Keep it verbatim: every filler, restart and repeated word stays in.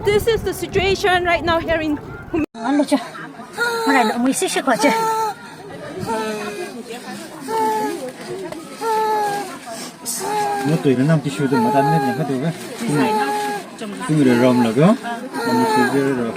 This is the situation right now here in Hum- Alo cha. Marai lo mui si shi kwa che. Mo toi na nam ki shu do matan ne yang ka do ga. Tung re rom lo ga. Mo shu de ro.